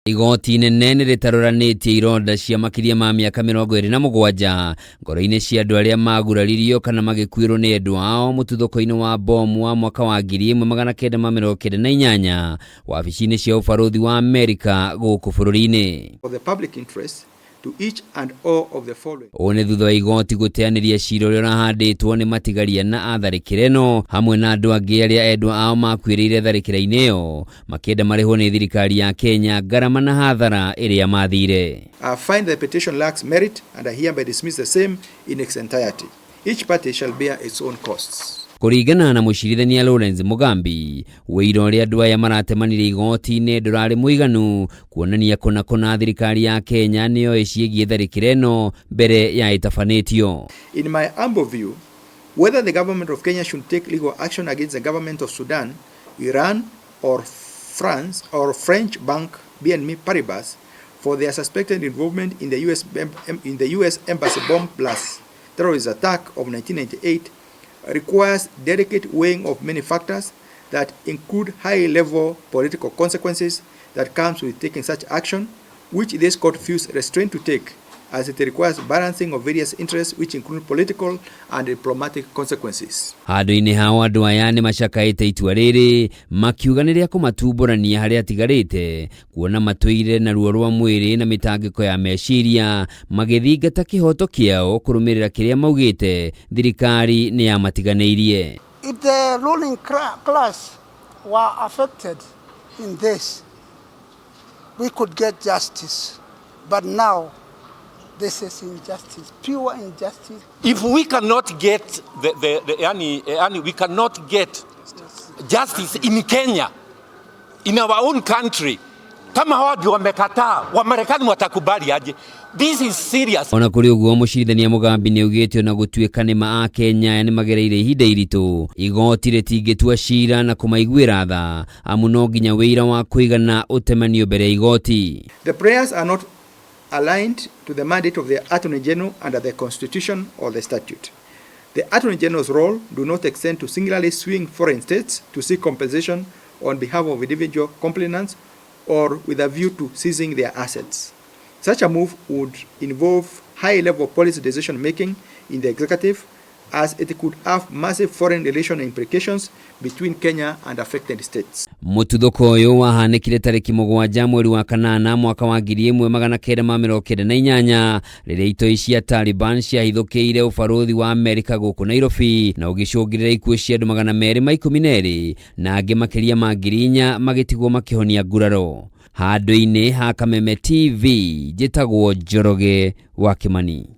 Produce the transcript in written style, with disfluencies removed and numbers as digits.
Igoti inene nĩ rĩtarũranĩtie ironda cia makĩria ma mĩaka 27 ngoro-inĩ cia andũ arĩa maguraririo kana magĩkuĩrwo nĩ endwa ao mũtuthũko-inĩ wa bomu wa mwaka wa 1998 wabici-inĩ cia ũbarũthi wa Amerika gũkũ bũrũri-inĩ. For the public interest to each and all of the following. Ũũ nĩ thutha wa igoti gũteanĩria cira ũrĩa ũrahandĩtwo nĩ matigaria na atharĩkĩra ĩno hamwe na andũ angĩ arĩa endwa ao makuĩrĩire tharĩkĩra-inĩ ĩyo makĩenda marĩhwo nĩ thirikari ya Kenya ngarama na hathara ĩrĩa mathire. I find the petition lacks merit and I hereby dismiss the same in its entirety. Each party shall bear its own costs. Kũringana na mũcirithania Lawrence Mugambi, wĩira ũrĩa andũ aya maratemanirie igoti-inĩ ndũrarĩ mũiganu kuonania kũna kũna thirikari ya Kenya nĩyo ĩciĩgiĩ tharĩkĩra ĩno mbere ya ĩtabanĩtio. In my humble view, whether the government of Kenya should take legal action against the government of Sudan, Iran, or France or French bank BNP Paribas for their suspected involvement in the US, in the US embassy bomb blast terrorist attack of 1998 requires delicate weighing of many factors that include high-level political consequences that comes with taking such action, which this court feels restrained to take as it requires balancing of various interests which include political and diplomatic consequences. Handũ-inĩ hao andũ aya nĩ macakaĩte itua rĩrĩ makiuga nĩ rĩa kũmatumbũrania harĩa atigarĩte kuona matũire na ruo rwa mwĩrĩ na mĩtangĩko ya meciria magĩthingata kĩhoto kĩao kũrũmĩrĩra kĩrĩa maugĩte thirikari nĩ yamatiganĩirie. If the ruling class were affected in this, we could get justice. But now, this is injustice, pure injustice. If we cannot get the yani, we cannot get justice in Kenya, in our own country, kama hawa ndio wamekataa, Wamarekani watakubali aje? This is serious. Ona kũrĩ ũguo mũcirithania Mugambi nĩ augĩte ona gũtuĩka nĩ ma Akenya aya nĩ magereire ihinda iritũ igoti rĩtingĩtua cira na kũmaiguĩra tha amu no nginya wĩira wa kũigana ũtemanio mbere ya igoti. The prayers are not aligned to the mandate of the Attorney General under the Constitution or the statute. The Attorney General's role do not extend to singularly suing foreign states to seek compensation on behalf of individual complainants or with a view to seizing their assets. Such a move would involve high-level policy decision-making in the executive, as it could have massive foreign relation implications between Kenya and affected states. Mũtuthũko ũyũ wahanĩkire tarĩki 7 mweri wa kanana mwaka wa 1998 rĩrĩa itoi cia Taliban ciahithũkĩire ũbarũthi wa Amerika gũkũ Nairobi na ũgĩcũngĩrĩra ikuũ cia andũ 212 na angĩ makĩria ma 4,000 magĩtigwo makĩhonia nguraro. Handũ-inĩ ha Kameme TV njĩtagwo Njoroge wa Kimani.